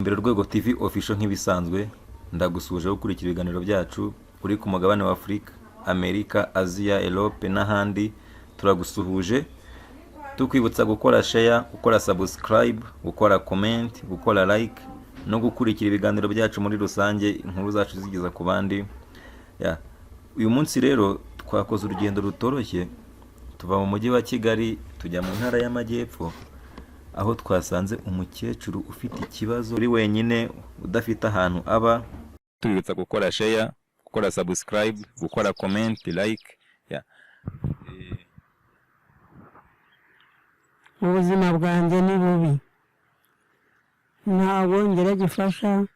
Imbere Urwego TV Official. Nk'ibisanzwe ndagusuhuje gukurikira ibiganiro byacu uri ku mugabane wa Afurika, Amerika, Aziya, Europe n'ahandi. Turagusuhuje tukwibutsa gukora share, gukora subscribe, gukora comment, gukora like no gukurikira ibiganiro byacu muri rusange, inkuru zacu zigeza ku bandi. Ya. Uyu munsi rero twakoze urugendo rutoroshye, tuva mu mujyi wa Kigali tujya mu ntara y'Amajyepfo, aho twasanze umukecuru ufite ikibazo, uri wenyine, udafite ahantu aba. Tubibutsa gukora share, gukora subscribe, gukora comment, like. Ya. Ubuzima bwanjye ni bubi, ntabwo ngira gifasha,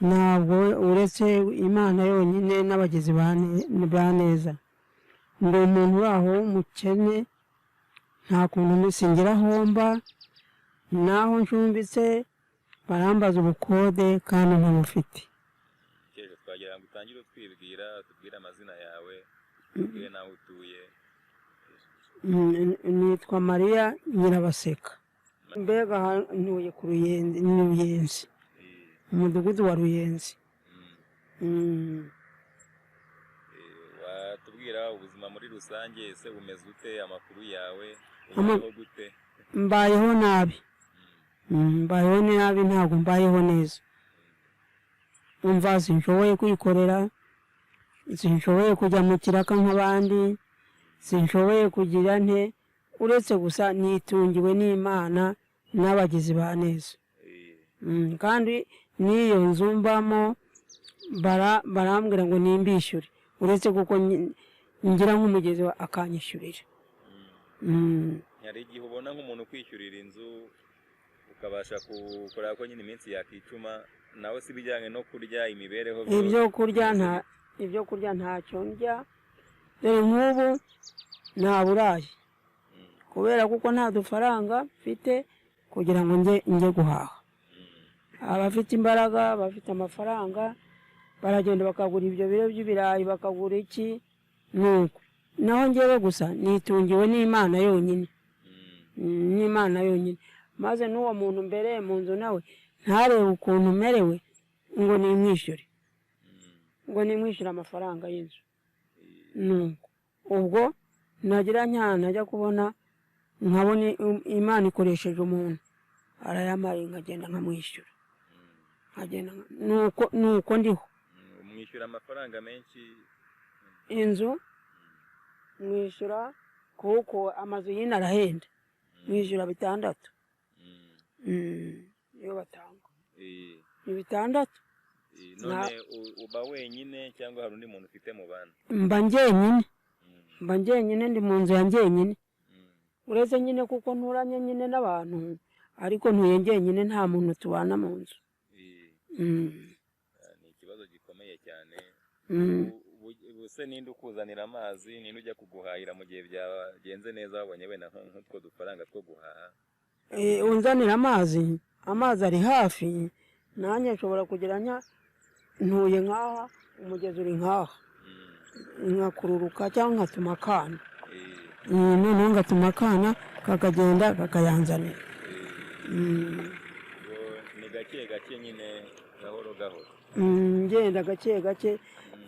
ntabwo, uretse Imana yonyine n'abagizi ba neza. Ndi umuntu uri aho w'umukene, nta kuntu singira aho mba, n'aho ncumbitse barambaza ubukode kandi ntabufite. Mukecuru, twagira ngo utangire utwibwira, tubwire amazina yawe, tubwire n'aho utuye. Nitwa Mariya Nyirabaseka. Mbega aha ntuye ku Ruyenzi, ni Ruyenzi, umudugudu wa Ruyenzi. Watubwira ubuzima muri rusange, ese bumeze ute? Amakuru yawe? Ubayeho gute? Mbayeho nabi. Mbayeho nabi, ntabwo mbayeho neza. Umva, sinshoboye kwikorera, sinshoboye kujya mu kiraka nk'abandi, sinshoboye kugira nte, uretse gusa nitungiwe n'Imana n'abagizi ba neza. Kandi n'iyo nzu mbamo barambwira ngo nimbishyure, uretse kuko ngira nk'umugezi akanyishyurira. Hari igihe ubona nk'umuntu ukwishyurira inzu, ukabasha kureba ko nyine iminsi yakicuma, nawe si ibijyanye no kurya, imibereho byo Ibyo kurya bimeze nta bite? Ibyo kurya ntacyo ndya. Dore nk'ubu nta burayi, kubera kuko nta dufaranga mfite kugira ngo njye guhaha. Abafite imbaraga, bafite amafaranga, baragenda bakagura ibyo biro by'ibirayi, bakagura iki, nuko naho ngewe gusa nitungiwe n'Imana yonyine. N'Imana yonyine. Maze n'uwo muntu mbere mu nzu nawe ntarebe ukuntu merewe ngo nimwishyure, ngo nimwishyure amafaranga y'inzu. Nuko ubwo nagira najya kubona nkabona Imana ikoresheje umuntu arayampaye, nkagenda nkamwishyura, nkagenda nuko ndiho. Umwishyura amafaranga menshi? Inzu mwishyura, kuko amazu y'ino arahenda, mwishyura 600. Niyo batanga. Ni 600. None uba wenyine cyangwa hari undi muntu ufite mu bana? Mba njyenyine, mba njyenyine, ndi mu nzu ya njyenyine. Uretse nyine kuko nturanye nyine n'abantu, ariko ntuye njyenyine, nta muntu tubana mu nzu. Ni ikibazo gikomeye cyane. Ubu se ninde ukuzanira amazi? Ninde ujya kuguhahira mu gihe byagenze neza, wabonye wenda nk'utwo dufaranga two guhaha? Unzanira amazi, amazi ari hafi nanjye nshobora kugira nya ntuye nk'aha, umugezi uri nk'aha, nkakururuka cyangwa nkatuma akana. Noneho ngatuma akana kakagenda kakayanzanira. Ubwo ni gake gake nyine, gahoro gahoro. Ngenda gake gake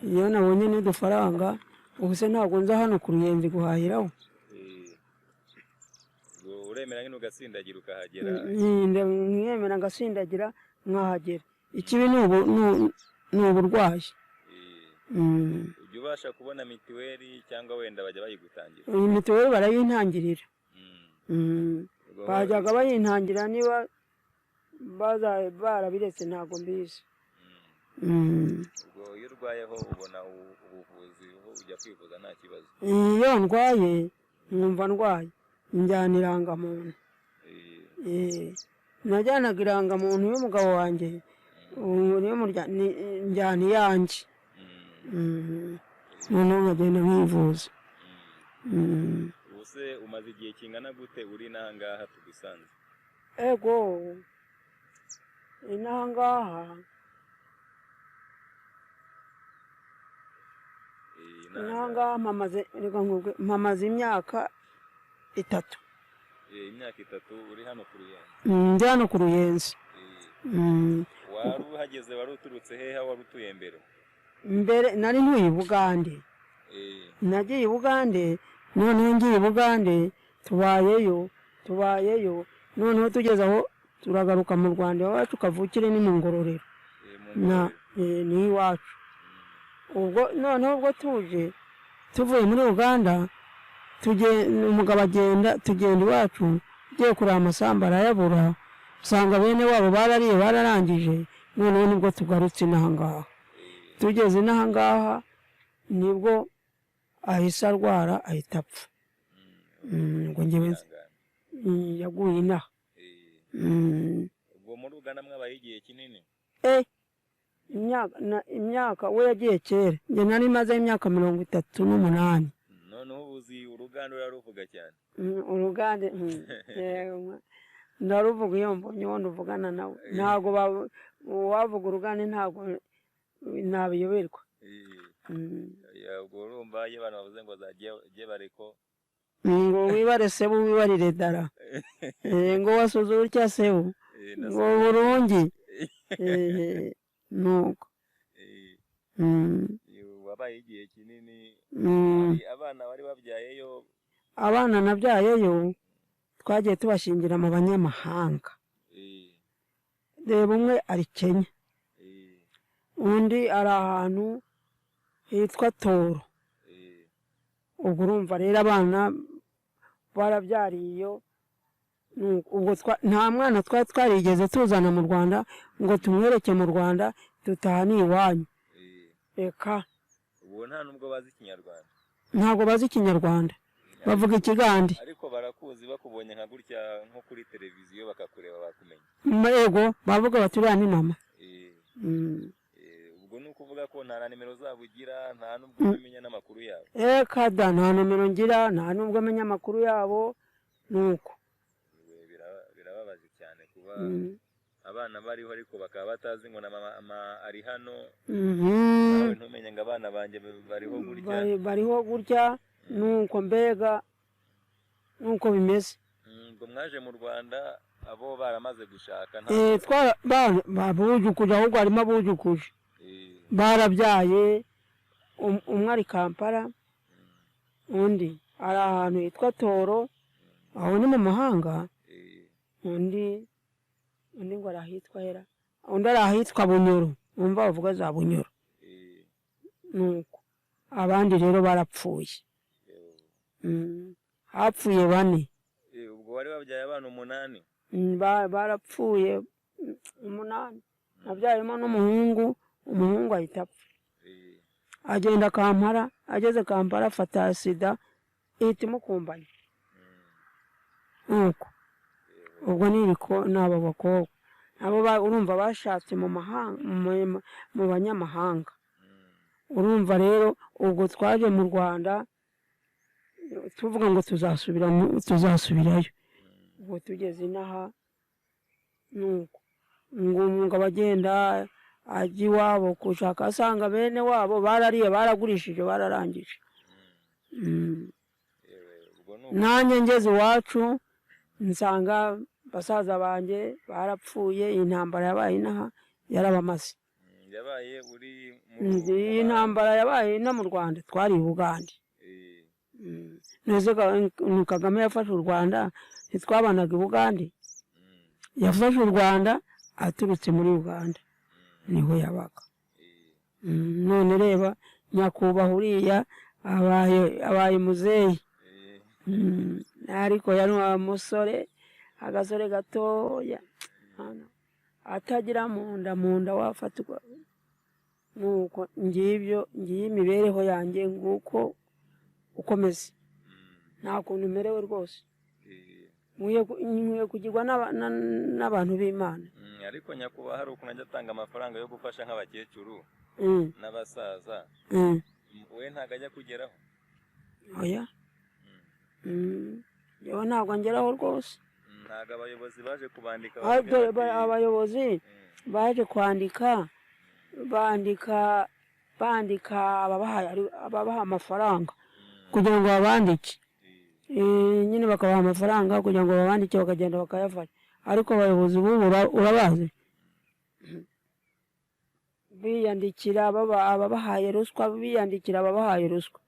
iyo nabonye n'udufaranga. Ubu se ntabwo nza hano ku Ruyenzi guhahiraho? Ubwo uremera nyine ugasindagira ukahagera? Nkemera ngasindagira nkahagera. Ikibi ni uburwayi. Ujya ubasha kubona mituweli cyangwa wenda bajya bayigutangira? Iyi mituweli barayintangirira. Bajyaga bayintangira, niba barabiretse ntabwo mbizi. Ubwo iyo urwayeho ubona ubuvuzi, aho ujya kwivuza nta kibazo? Iyo ndwaye, nkumva ndwaye, njyana irangamuntu. Najyanaga irangamuntu y'umugabo wanjye, ubu niyo njyana iyanjye. Noneho nkagenda nkivuza. Ubu se umaze igihe kingana gute uri n'aha ngaha tugusanze? Ego, inaha ngaha Inaha inaha ngaha mpamaze, reka nkubwire, mpamaze imyaka 3. Imyaka 3 uri hano ku Ruyenzi? Ndi hano ku Ruyenzi. Wari uhageze, wari uturutse hehe? Wari utuye mbere? Mbere nari ntuye i Bugande. Nagiye i Bugande, noneho ngiye i Bugande tubayeyo, tubayeyo, noneho tugeze aho turagaruka mu Rwanda. Iwacu kavukire ni mu Ngororero. Mu Na Ngororero. Ni iwacu. Ubwo noneho ubwo tuje tuvuye muri Uganda, umugabo agenda, tugenda iwacu, tugiye kureba amasambu arayabura, usanga bene wabo barariye bararangije. Noneho nibwo tugarutse inaha ngaha. Tugeze inaha ngaha nibwo ahise arwara, ahita apfa. Ngo njyewe Ihangane. Yaguye inaha. Ubwo muri Uganda mwabaye igihe kinini? Imyaka we yagiye kera, njye nari maze imyaka 38. Noneho ubu uzi Uruganda, uraruvuga cyane? Urugande, yego, ndaruvuga. Iyo mbonye uwo nduvugana nawe, ntabwo uwavuga Urugande ntabwo nabiyoberwa. Ya, ubwo urumva iyo abantu bavuze ngo zajye bareko. Ngo wibare sebu, wibarire dara. Ngo wasuze utya sebu, ngo burungi. Nuko. Wabaye igihe kinini. Hari abana bari babyayeyo? Abana nabyayeyo twagiye tubashingira mu banyamahanga. Reba, umwe ari Kenya, undi ari ahantu hitwa Toro. Ubwo urumva rero abana barabyariye iyo. Nuko ubwo nta mwana twari twarigeze tuzana mu Rwanda ngo tumwereke mu Rwanda, dutaha ni iwanyu. Reka. Ubu nta nubwo bazi Ikinyarwanda? Ntabwo bazi Ikinyarwanda, bavuga Ikigande. Ariko barakuzi, bakubonye nka gutya nko kuri televiziyo bakakureba bakumenya? Yego, bavuga bati uriya ni mama. Ubwo ni ukuvuga ko nta na nimero zabo ugira, nta nubwo umenya n'amakuru yabo? Eka da, nta nomero ngira, nta nubwo amenya amakuru yabo, nuko. Birababaje cyane kuba abana bariho ariko bakaba batazi ngo na mama ari hano, nawe ntumenye ngo abana banjye bariho gutya. Bariho gutya, nuko mbega nuko bimeze. Ubwo mwaje mu Rwanda abo baramaze gushaka nta? Abujukuje, ahubwo harimo abujukuje. Barabyaye, umwe ari Kampala, undi ari ahantu hitwa Toro, aho ni mu mahanga. Undi ngo ari ahitwa Hera, undi ari ahitwa Bunyoro, wumva bavuga za Bunyoro. Nuko abandi rero barapfuye. Hapfuye bane. Ubwo wari wabyaye abana umunani? Barapfuye umunani, nabyayemo n'umuhungu, umuhungu ahita apfa. Agenda Kampala, ageze Kampala afata sida ihita imukumbanya. Nuko ubwo ni ni abo bakobwa nabo urumva bashatse mu mahanga, mu banyamahanga. Urumva rero ubwo twaje mu Rwanda tuvuga ngo tuzasubirayo. Ubwo tugeze inaha, nuko ngo umugabo agenda ajya iwabo gushaka, asanga bene wabo barariye, baragurishije, bararangije. Yewe, ubwo ni Nanjye ngeze iwacu nsanga basaza banjye barapfuye. Iyi ntambara yabaye inaha yarabamaze. Yabaye uri mu Iyi ntambara yabaye ino mu Rwanda twari i Bugande. Nese ni Kagame yafashe u Rwanda, ntitwabanaga i Bugande? Yafashe u Rwanda aturutse muri Uganda, niho yabaga. None reba nyakubahwa uriya abaye muzeyi. Ariko yari umusore, agasore gatoya hano, atagira mu nda wafatwa. Nuko ngibyo, ngiyi imibereho yanjye, nguko ukomeze. Nta kuntu merewe rwose. Nkwiye kugirwa n'abantu b'Imana. Ariko nyakubahwa hari ukuntu ajya atanga amafaranga yo gufasha nk'abakecuru n'abasaza. We ntabwo ajya kugeraho? Oya. Yewe, ntabwo ngeraho rwose. Ntabwo abayobozi baje kubandika Ah, bavuge dore bati, abayobozi baje kwandika, bandika bandika ababaha amafaranga kugira ngo babandike. Nyine bakabaha amafaranga kugira ngo babandike, bakagenda bakayafata. Ariko abayobozi b'ubu urabazi. Biyandikira ababahaye ruswa, biyandikira ababahaye ruswa.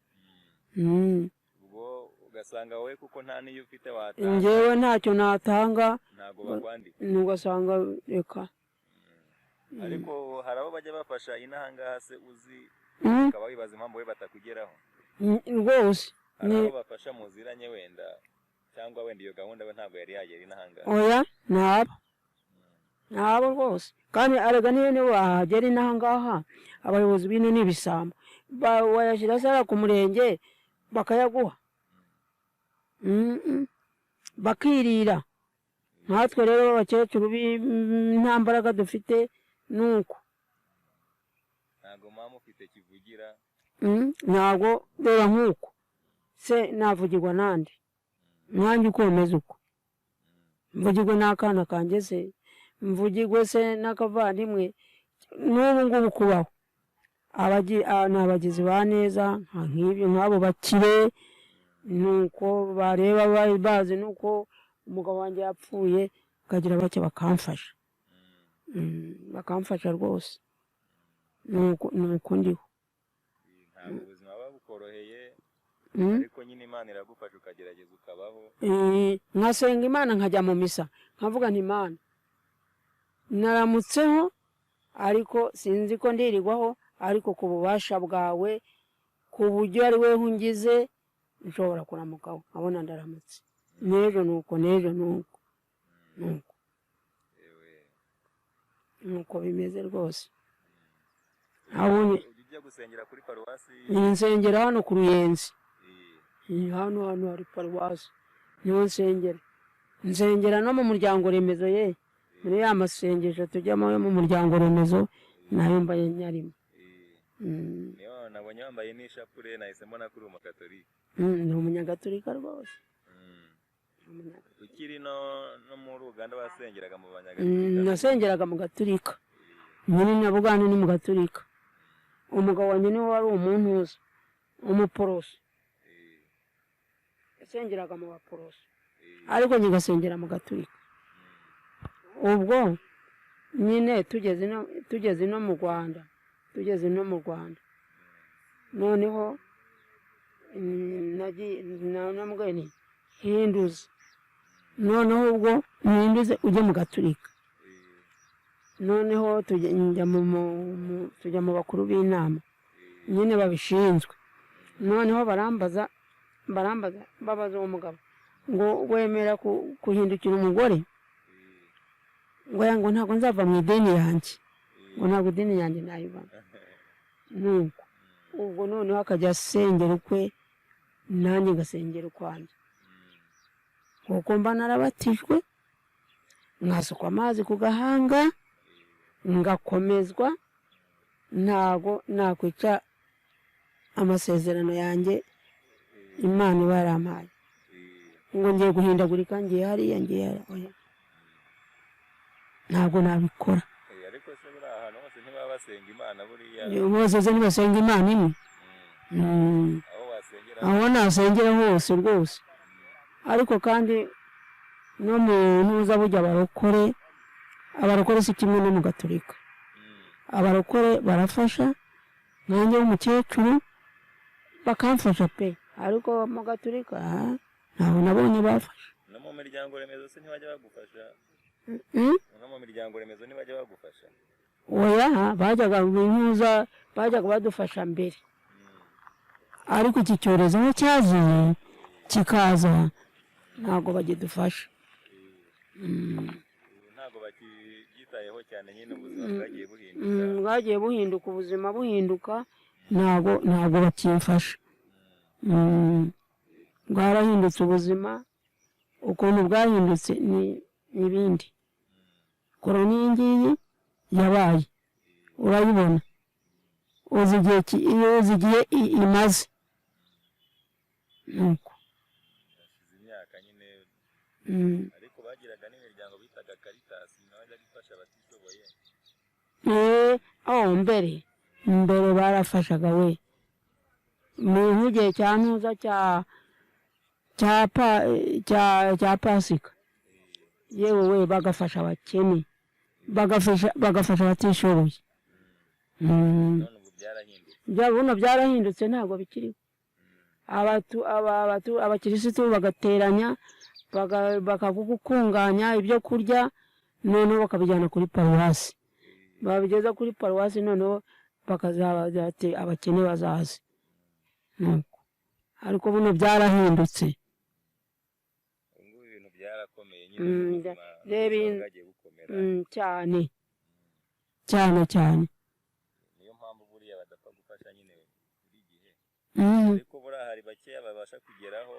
Ubwo ugasanga wowe kuko nta n'iyo ufite watanga. Njyewe ntacyo natanga. Ntabwo bakwandika. Ugasanga reka. Ariko hari abo bajya bafasha inaha ngaha se uzi, ukaba wibaza impamvu we batakugeraho? Rwose. Hari abo bafasha muziranye wenda, cyangwa wenda iyo gahunda we ntabwo yari yagera inaha ngaha? Oya, ntabo, ntabo rwose. Kandi arega niyo niyo wahagera inaha ngaha, abayobozi b'ino ni ibisambo. Wayashyira sara ku murenge bakayaguha. Bakirira. Nkatwe rero b'abakecuru nta mbaraga dufite, nuko. Ntabwo mama ufite kivugira. Ntabwo, reba nk'uko se navugirwa nande? Nkanjye uko bimeze, uko mvugirwe n'akana kanjye se, mvugirwe se n'akavandimwe? N'ubu ngubu kubaho ni abagizi ba neza nk'ibyo, nk'abo bakire, nuko bareba bazi nuko umugabo wanjye yapfuye, bakagira bake bakamfasha. Bakamfasha rwose, nuko ndiho. Ntabwo ubuzima buba bukoroheye, ariko nyine Imana iragufasha ukagerageza ukabaho. Nkasenga Imana, nkajya mu misa, nkavuga nti: "Imana, naramutseho, ariko sinzi ko ndirirwaho, ariko ku bubasha bwawe, ku buryo ari weho ungize, nshobora kuramukaho nkabona ndaramutse." N'ejo nuko, n'ejo nuko, nuko. Ewe. Nuko bimeze rwose. Aho Ujya ujya gusengera kuri paruwasi? Nsengera hano ku Ruyenzi. Hano hari paruwasi, niho nsengera. Nsengera no mu muryango remezo ye, muri ya masengesho tujyamo yo mu muryango remezo, nayo mbaye nyarimo. Niyo nabonye wambaye n'ishapure, nahise mbona ko uri umugatolika. Ni umunyagatolika rwose. Ni umunyagatolika. Ukiri no muri Uganda wasengeraga mu banyagatolika? Nasengeraga mu gatolika nyine, na Bugande ni mu gatolika. Umugabo wanjye niwe wari umuntuza, umuporoso. Yasengeraga mu baporoso, ariko njye ngasengera mu gatolika. Ubwo nyine tugeze ino mu Rwanda, noneho nagiye namubwiye nti: "Hinduza noneho, ubwo nhinduze ujye mu gatolika." Noneho tujya njya mu mu- mu- tujya mu bakuru b'inama nyine babishinzwe. Noneho barambaza, babaza uwo mugabo ngo: "Wemera guhindukira umugore?" Ngo: "Oya," ngo "ntabwo nzava mu idini yanjye," ngo "ntabwo idini yanjye nayivamo." Nuko ubwo noneho akajya asengera ukwe, nanjye ngasengera ukwanjye, kuko mba narabatijwe, nkasukwa amazi ku gahanga, ngakomezwa. Ntago nakwica amasezerano yanjye Imana iba yarampaye, ngo ngiye guhindagurika, ngiye hariya, ngiye hariya. Oya, ntabwo nabikora. Ariko se buriya ahantu hose ntibaba basenga Imana buriya? Bose se ntibasenga Imana imwe? Aho wasengera. Aho nasengera hose rwose. Ariko kandi no mu ntuza bujya abarokore si kimwe no mu gatolika. Abarokore barafasha, nkanjye w'umukecuru bakamfasha pe, ariko mu gatolika ntabwo nabonye bafasha. No mu miryango remezo se ntibajya bagufasha? Mm? No mu miryango remezo ntibajya bagufasha? Oya, bajyaga mu ntuza, bajyaga badufasha mbere, ariko iki cyorezo aho cyaziye kikaza, ntabwo bagidufasha. Ubu ntabwo bakibyitayeho cyane nyine, ubuzima bwagiye buhinduka. Bwagiye buhinduka, ubuzima buhinduka, ntabwo bakimfasha. Bwarahindutse ubuzima, ukuntu bwahindutse ni ibindi. Korona iyi ngiyi yabaye, urayibona, uzi igihe iyo uzi igihe imaze, nuko. Hashize imyaka nyine. Ariko bagiraga n'imiryango bitaga Caritas, nawe ajyaga ifasha abatishoboye. Oh, mbere barafashaga we, mu nk'igihe cya ntuza cya pa cya cya Pasika, yewe we, bagafasha abakene, bagafasha abatishoboye. None ubu byarahindutse? Buno byarahindutse, ntabwo bikiriho. Abakirisitu bagateranya, bakagukunganya ibyo kurya, noneho bakabijyana kuri paruwasi. Babigeza kuri paruwasi, noneho bakazabaza ati abakene bazaze. Nuko ariko buno byarahindutse. Ubu ngubu ibintu byarakomeye nyine, ubuzima reba ubuzima bwagiye bukomera. Cyane cyane cyane. Niyo mpamvu buriya badapfa gufasha nyine buri gihe, ariko buriya hari bakeya babasha kugeraho,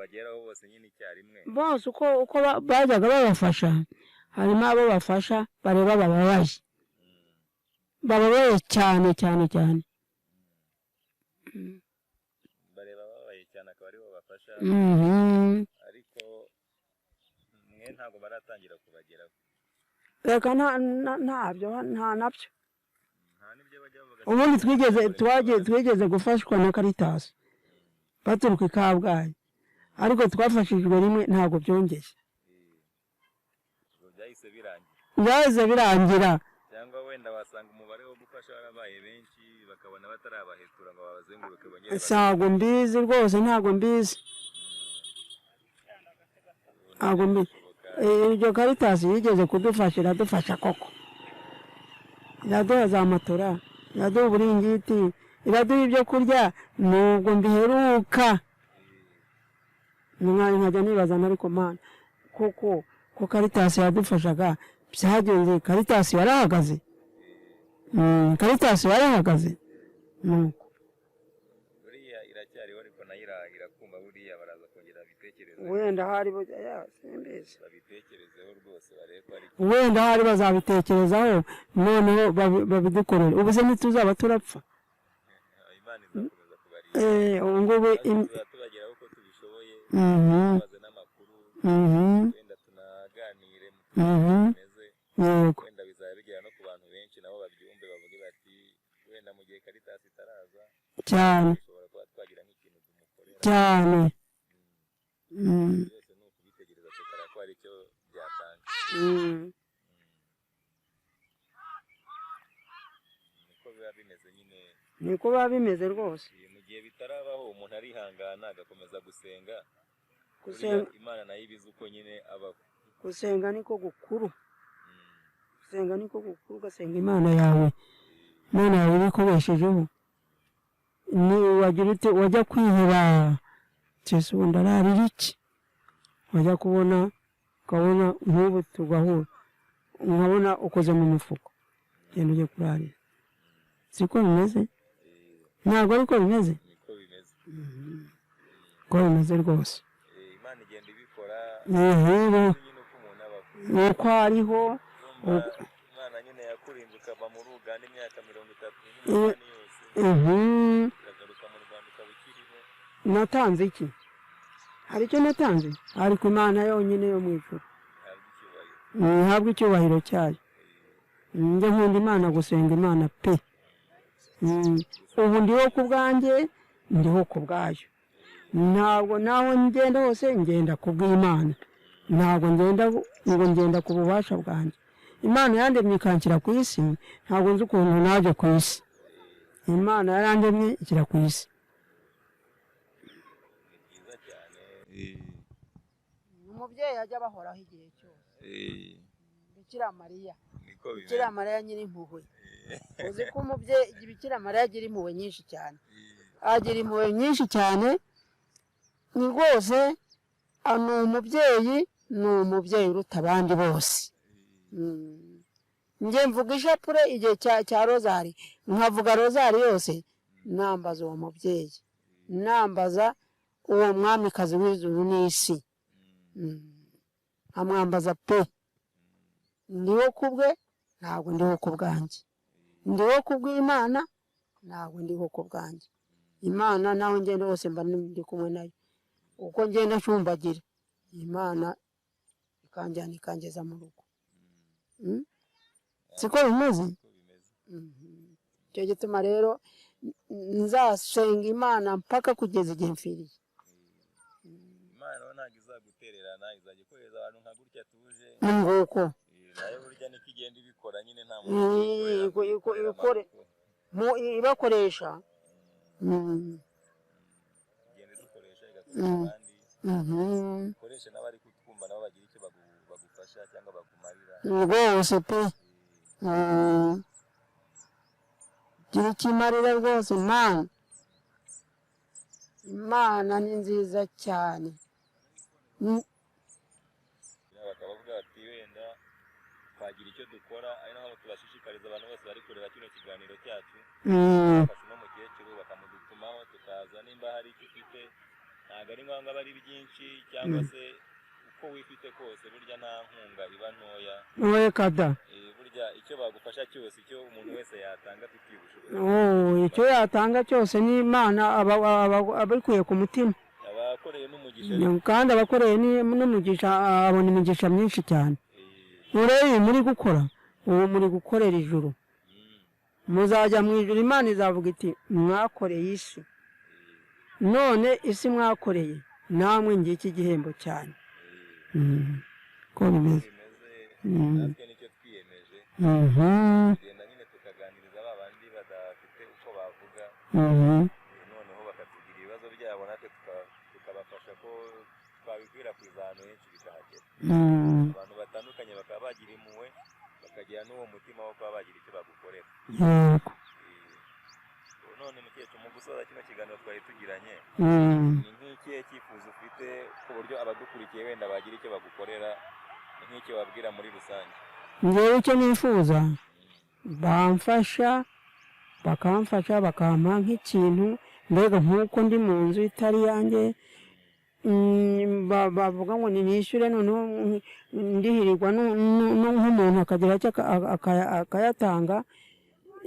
bageraho bose nyine icyarimwe. Bose uko bajyaga babafasha, harimo abo bafasha bareba bababaye, bababaye cyane cyane cyane. Bareba babaye cyane akaba aribo bafasha, ariko mwe ntabwo baratangira kubageraho? Reka, ntabyo, nta nabyo. Nta n'ibyo bajya bavuga? Ubundi twigeze gufashwa na Caritas baturuka i Kabgayi, ariko twafashijwe rimwe, ntabwo byongeye. Ubwo byahise birangira? Byahise birangira. Cyangwa wenda wasanga umubare wo gufasha warabaye benshi, bakabona batarabahetura ngo babazenguruke bongere. Ntabwo mbizi rwose, ntabwo mbizi, ntabwo mbizi. Iryo Caritas yigeze kudufasha, iradufasha koko, iraduha za matora, iraduha uburingiti, iraduha ibyo kurya. Nubwo mbiheruka nkajya nibaza, ariko Mana, kuko ko Caritas yadufashaga byagenze? Caritas yarahagaze. Caritas yarahagaze, nuko. Buriya iracyariho, ariko nayo irakumva. Buriya baraza kongera babitekereze. Wenda hari ya, simbizi. Babitekerezeho rwose, barebe ko ari Wenda hari bazabitekerezaho, noneho babidukorere. Ubu se ntituzaba turapfa? Imana izakomeza kubarinda. Ubu ngubu Tuzaba tubageraho uko tubishoboye, tubaze n'amakuru, wenda tunaganire mu bimeze. Yego. Wenda bizaba bigera no ku bantu benshi, nabo babyumve, bavuge bati wenda mu gihe Caritas itaraza, cyane dushobora kuba twagira nk'ikintu tumukorera. Cyane. Byose ni ukubitegereza tukareba ko hari icyo byatanga. Niko biba bimeze nyine. Niko biba bimeze rwose. Mu gihe bitarabaho umuntu arihangana agakomeza gusenga. Gusenga. Buriya Imana nayo ibizi uko nyine abaho. Gusenga niko gukuru. Gusenga niko gukuru, ugasenga Imana yawe, Imana yawe ibikubeshejeho. Ni wagira ute, wajya kwiheba cyese ubundi ararira iki, wajya kubona ukabona nk'ubu tugahura, nkabona ukoze mu mufuko, genda ujye kurarira. Siko bimeze? Ntabwo ariko bimeze? Niko bimeze. Ko bimeze rwose. Imana igenda ibikora nyine uko umuntu abaho. Uko ariho. Urumva, Imana nyine yakurinze ukava muri Uganda imyaka 38 yose, ukagaruka mu Rwanda ukaba ukiriho. Natanze iki? Hari icyo natanze? Ariko Imana yonyine yo mu ijuru Ihabwa icyubahiro. Ihabwe icyubahiro cyayo. Njye nkunda Imana, gusenga Imana pe. Ubu ndiho ku bwanjye, ndiho ku bwayo. Ntabwo naho ngenda hose ngenda ku bw'Imana, ntabwo ngenda ngo ngenda ku bubasha bwanjye. Imana yandemye ikanshyira ku isi, ntabwo nzi ukuntu naje ku isi. Imana yarandemye inshyira ku isi. Ni byiza cyane. Umubyeyi ajya abahoraho igihe cyose, Bikira Mariya. Niko bimeze. Bikira Mariya nyir'impuhwe. Uzi ko umubyeyi Bikira Mariya agira impuhwe nyinshi cyane, agira impuhwe nyinshi cyane. Ni rwose, ni umubyeyi, ni umubyeyi uruta abandi bose. Njye mvuga ishapure igihe cya rozari, nkavuga rozari yose nambaza uwo mubyeyi, nambaza uwo mwamikazi w'ijuru n'isi. Nkamwambaza pe. Ndiho ku bwe, ntabwo ndiho ku bwanjye. Ndiho ku bw'Imana, ntabwo ndiho ku bwanjye. Imana naho ngenda hose mba ndi kumwe nayo. Uko ngenda ncumbagira, Imana ikanjyana ikangeza mu rugo. Siko bimeze? Niko bimeze. Icyo gituma rero nzasenga Imana mpaka kugeza igihe mfiriye. Imana nawe ntabwo izagutererana, izajya ikohereza abantu nka gutya tuje. Ni nguko. Nayo burya niko. igenda ibikora nyine, nta muntu uyikorera ngo yikorere amaboko. Ibakoresha. Igenda idukoresha, igakoresha abandi, ikoresha n'abari kutwumva, nabo bagira icyo bagufasha cyangwa bakumarira. Rwose pe. Gira icyo imarira rwose. Imana, Imana ni nziza cyane. Bakaba bavuga bati wenda twagira icyo dukora, ari naho tubashishikariza abantu bose bari kureba kino kiganiro cyacu, bafasha uno mukecuru bakamudutumaho tukaza. Nimba hari icyo ufite, ntabwo ari ngombwa aba ari byinshi cyangwa se uko wifite kose, burya nta nkunga iba ntoya. Reka da. Burya icyo bagufasha cyose, icyo umuntu wese yatanga afitiye ubushobozi. Oh, icyo yatanga cyose n'Imana abikuye ku mutima. Abakoreye n'umugisha. Kandi abakoreye n'umugisha, abona imigisha myinshi cyane. Urebe muri gukora ubu, muri gukorera ijuru, muzajya mu ijuru. Imana izavuga iti: "Mwakoreye isi, none isi mwakoreye namwe ngiki igihembo cyane." Ko bimeze. Bimeze. Natwe nicyo twiyemeje, kugenda nyine tukaganiriza ba bandi badafite uko bavuga, noneho bakatubwira ibibazo byabo, natwe tukabafasha ko twabikwirakwiza ahantu henshi bikahagera, abantu batandukanye bakaba bagira impuhwe, bakagira n'uwo mutima wo kuba bagira icyo bagukorera. Yego. None mukecuru, mu gusoza kino kiganiro twari tugiranye, ni nk'ikihe cyifuzo ufite ku buryo abadukurikiye wenda bagira icyo bagukorera? Ni nk'icyo babwira muri rusange? Ngewe icyo nifuza, bamfasha, bakamfasha, bakampa nk'ikintu, mbega nk'uko ndi mu nzu itari iyanjye, bavuga ngo ninishyure, noneho ndihirirwa nk'umuntu akagira icyo akayatanga.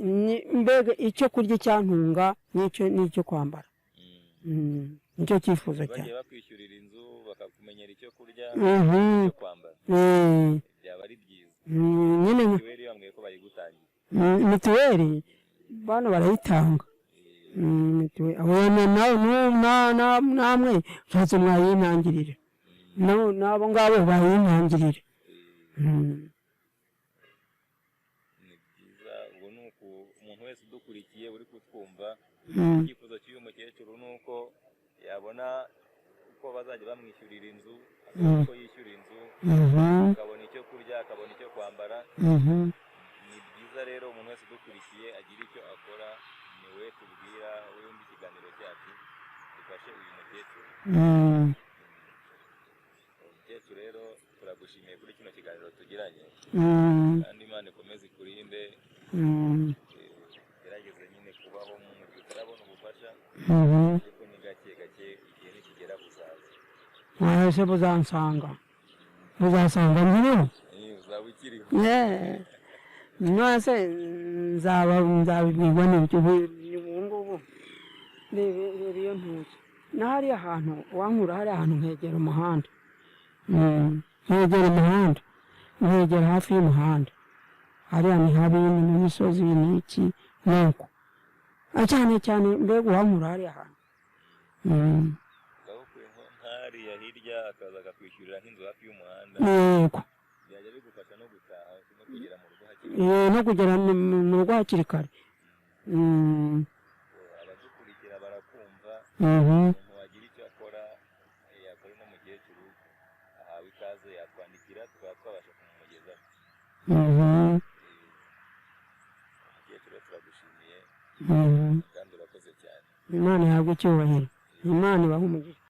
Mbega icyo kurya icyantunga n'icyo kwambara. Nicyo cyifuzo cyane. Bagiye bakwishyurira inzu, bakakumenyera icyo kurya, icyo kwambara, byaba ari byiza. Nyine. Mituweli bambwiye ko bayigutangiye. Mituweli bano barayitanga. Mituweli namwe ushatse mwayintangirira, n'abo ngabo bayintangirire. Ni byiza. Ubwo ni uku umuntu wese udukurikiye uri kutwumva, icyifuzo cy'uyu mukecuru ni uko yabona uko bazajya bamwishyurira inzu, akabona uko yishyura inzu, akabona icyo kurya, akabona icyo kwambara. Ni byiza rero, umuntu wese udukurikiye agira icyo akora. Ni we tubwira, wumva ikiganiro cyacu, dufashe uyu mukecuru. Umukecuru rero, turagushimiye kuri kino kiganiro tugiranye, kandi Imana ikomeze ikurinde. Gerageze nyine kubaho mu gihe utarabona ubufasha, ariko ni gake gake, igihe nikigera buzaza. Mwese buzansanga, buzasanga nkiriho. Uzaba ukiriho. Mwese nzaba nzabibwirwa n'ibyo. Ubu ngubu reba, reba iyo ntuye na hariya hantu wankura, hariya hantu nkegera umuhanda, nkegera umuhanda, nkegera hafi y'umuhanda hariya ni habi, ni mu misozi, ni iki nuko. Cyane cyane mbega uwankura hariya hantu. Uzaba nk'hariya hirya, akaza akakwishyurira nk'inzu hafi y'umuhanda, yego, byajya bigufasha no gutaha no kugera mu rugo hakiri No kugera mu rugo hakiri kare. Abadukurikira barakumva. Umuntu wagira icyo akora, yakora uno mukecuru, ahawe ikaze, yatwandikira tukaba twabasha kumumugezaho. Umukecuru, turagushimiye kandi urakoze cyane. Imana ihabwe icyubahiro, Imana ibahe umugisha.